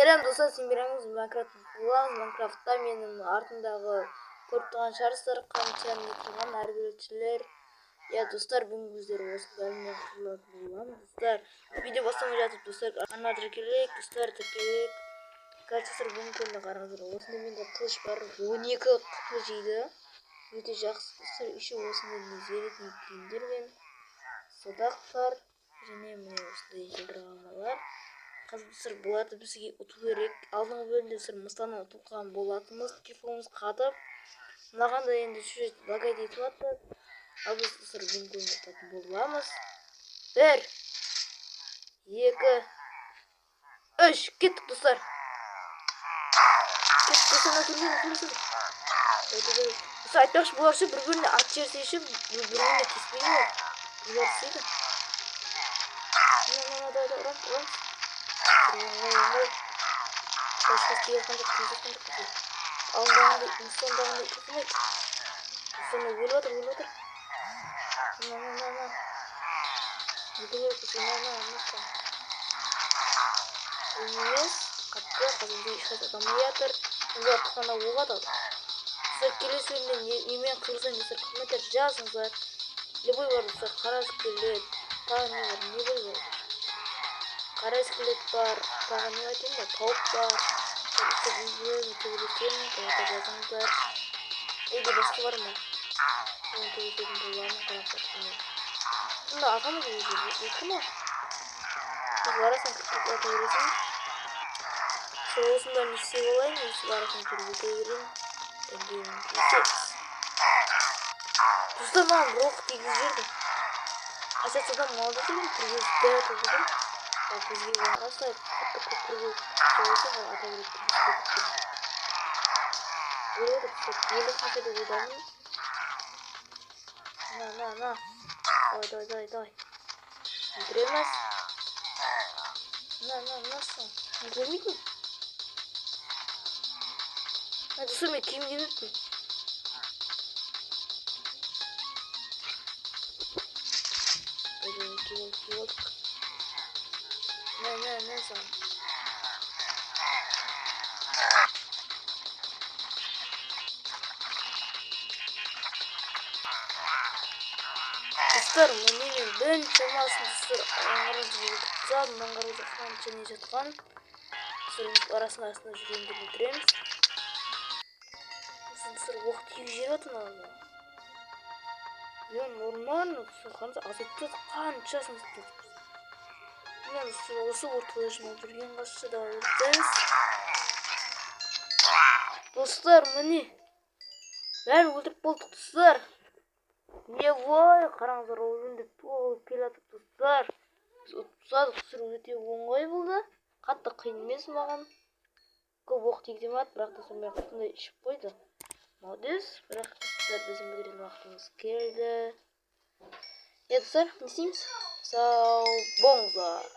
Сәлем достар, сендеріңіз Майнкрафт боламыз. Майнкрафтта менің артымдағы көріп тұрған шығарсыздар, қанша не тұрған әрбіретшілер. Я достар, бүгін біздер осылармен қырылатын боламыз. Достар, видео бастамай жатып, достар, арна тіркелейік, достар, тіркелейік. Короче, достар, бүгінгі күнде қараңыздар, осындай менде қылыш бар, 12 қп жейді. Өте жақсы, достар, еще осындай незеритный киімдер мен садақ бар, және міне осындай жылдырғамалар. Қазір достар, бұларды бізге ұту керек. Алдыңғы бөлімде достар, мыстанан ұтып қалған болатынбыз, телефонымыз қатып. Мынаған да енді чуть-чуть лагать етіп жатты. Ал біз достар бүгінгі күнде ұтатын боламыз. 1, 2, 3, кеттік достар. Кеттік достар, мына түрлерін көрсетіп. Достар, айтпақшы, бұлар ше бір-біріне ат жерсе ше, бір-біріне кеспейді ғой. Бұлар істейді. Мына, мына, давай, давай, ұрам, ұрам. Оңай, оңай. Басқа тиіп жатқан жоқ, тиіп жатқан жоқ бізге. Алдындағындай, инстандағындай қылмайды. Достар, мына өліп жатыр, өліп жатыр. Мына, мына, мына, мына. Өлтіру керек болса, мына, мына, мына. Өлім емес, қатты, қазір бізге ешқайсы ұтамай жатыр. Бұлар тұққанда оқ атады. Достар, келесі бөлімде немен қырылсам, достар, комментарий жазыңыздар. Любой бар, достар, қара скелет, тағы не бар, не бар, бар. Қара скелет бар, тағы не айтайын ба, тауық бар. Достар, өзім төбелесемін, комментарий жазыңыздар. Или басқа бар ма? Оны төбелесетін боламын, қараңыздар, міне. Сонда ағамыз өзі, өтті ма? Біз барасың, кіріп ата бересің. Сол осында не істеп алайын, осы барасың, кіріп өте берейін. Енді төбелесеміз. Достар, маған бір оқ тигізіп жіберді. Қашатсадан молодец екен, кіргізіп дәу етіп. Ал бізге оңғасай, қатты көп кіргізіп жіберсе, ол ата береді, кіргізіп кетті. Өліп отыр, достар, өліп қалса деп ойдамын. На, на, на. Давай, давай, давай, давай. Өлтіреміз. На, на, на, сың. Өлмейтін. Ә, достар, мен киім кимеппін. Давай, киіп алдық, киіп алдық. На, на, на, саған. Достар, міне мен бірінші достар, аңғарып жүрген, аңғарып қанша не жатқан. Достар, біз арасында астында жүргенді өлтіреміз. Достар, оқ тиіп жіберіп жатыр мынау. Е, нормально, достар, қанша азайтты, қаншасын азайтты. Міне, достар, осы ортада жиналып жүрген қасша да өлтіреміз. Достар, міне. Бәрін өлтіріп болдық, достар. Не вой, қараңыздар, ол жөнінде толып келе жатыр, достар. Біз ұтып тастадық, достар, өте оңай болды. Қатты қиын емес маған. Көп оқ тигізе алмады, бірақ достар, мен құтындай ішіп қойды. Молодец, бірақ достар, біздің бітіретін уақытымыз келді. Е, достар, не істейміз? Сау болыңыздар.